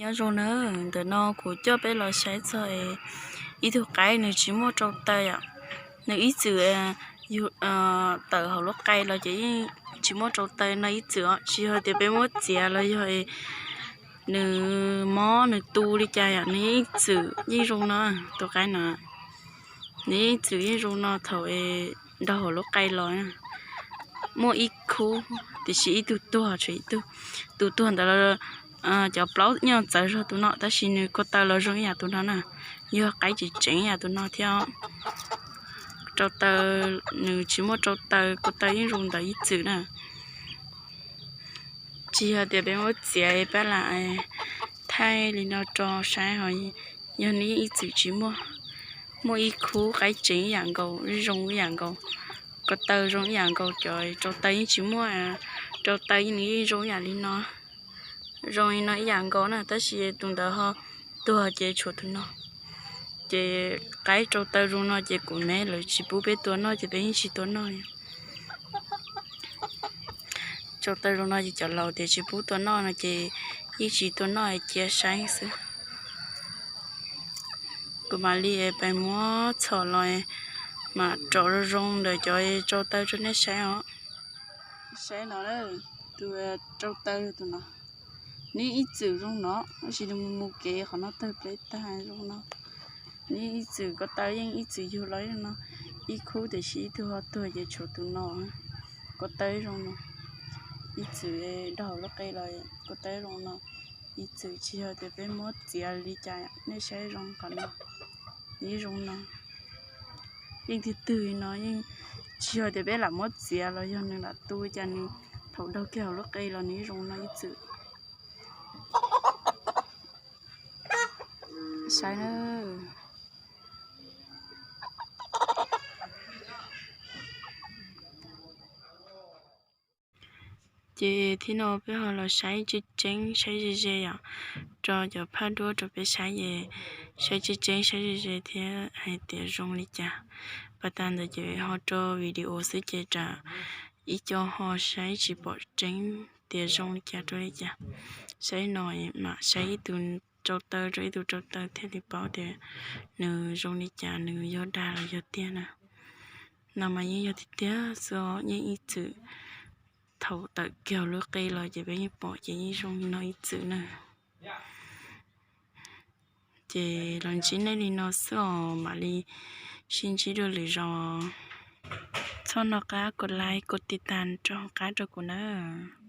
Nyob zoo na, ntawm no kuv coj peb los saib txog ib tug qaib nws tsis muaj rau taw yom. Nws ib txwm yug tawm hauv lub qe los ces yeej tsis muaj rau taw no ib txwm os, tsis yog tias peb muab txiav los yog nws mob nws tu li cas yom, nws yeej ib txwm yeej zoo no, tus qaib no. Nws yeej ib txwm yeej zoo no thaum nrog hauv lub qe los. Muaj ib khub tiam sis ib tug tuag tshuav ib tug. Tus tuag ntawd cov plaub nyob txawv zog tus no tab sis nws ko taw los zoo ib yam tus no na. Yog qaib tseem tseem ib yam tus no thiab. Rau taw, nws tsis muaj rau taw, ko taw yeej zoo ntawd ib txwm na. Tsis yog tias peb muab txiav pab lam thaij li no rau saib ho, yog nws yeej ib txwm tsis muaj. Muaj ib khub qaib tseem ib yam nkaus, zoo ib yam nkaus, ko taw zoo ib yam nkaus, cov rau taw yeej tsis muaj, rau taw nws yeej zoo ib yam li no, zoo li no ib yam nkaus na, tab sis tus ntawd ho tuag ces tshuav tus no. Ces qaib rau taw zoo no ces kuv me lawv tsis pub peb tua noj ces peb yeej tsis tua noj. Rau taw zoo no ces cov laus tias tsis pub tua noj no ces yeej tsis tua noj, cia saib xwb. Kuv mam li pais muab txhom los mam rau zoo zoo ntawm cov rau taw rau nej saib os. Saib no, tus rau taw tus no, nws ib txwm zoo no, tab sis nws mus mus kev qhov no tawg pleb tag zoo no. Nws ib txwm ko taw yeej ib txwm yug los no, ib khub tiam sis ib tug ho tuag ces tshuav tus no. Ko taw zoo no, ib txwm nrog hauv lub qe los ko taw zoo no, ib txwm tsis yog tias peb muab txiav li cas, nej saib zoo qhov no, nws zoo no. Yeej twg twg no yeej tsis yog tias peb lam muab txiav los yog nws lam tu cas, nws thaum nrog kiag hauv lub qe los nws zoo no ib txwm. Saib na. Ces thib no peb ho los saib tseeb tseeb saib ze ze yom, rau cov phaj duab rau peb saib es saib tseeb tseeb saib ze ze thiab hais tias zoo li cas. Pas tas ntawd ces ho rau video xwb ces ram ib co ho saib tsis pom tseeb tias zoo li cas rau li cas. Saib no mam saib ib tug rau taw rau ib tug rau taw thiaj li paub tias nws zoo li cas, nws yog dag los yog tiag na. No mas yeej yog tiag tiag xwb os, yeej ib txwm thaum tawm kiag lub qe los ces peb yeej pom ces yeej zoo li no ib txwm na. Ces los ntsib nej li no xwb os, mam li sib ntsib dua lwm zaus. Txhob nco qab kov like kov tiv tas rau hauv qab rau kuv nawb.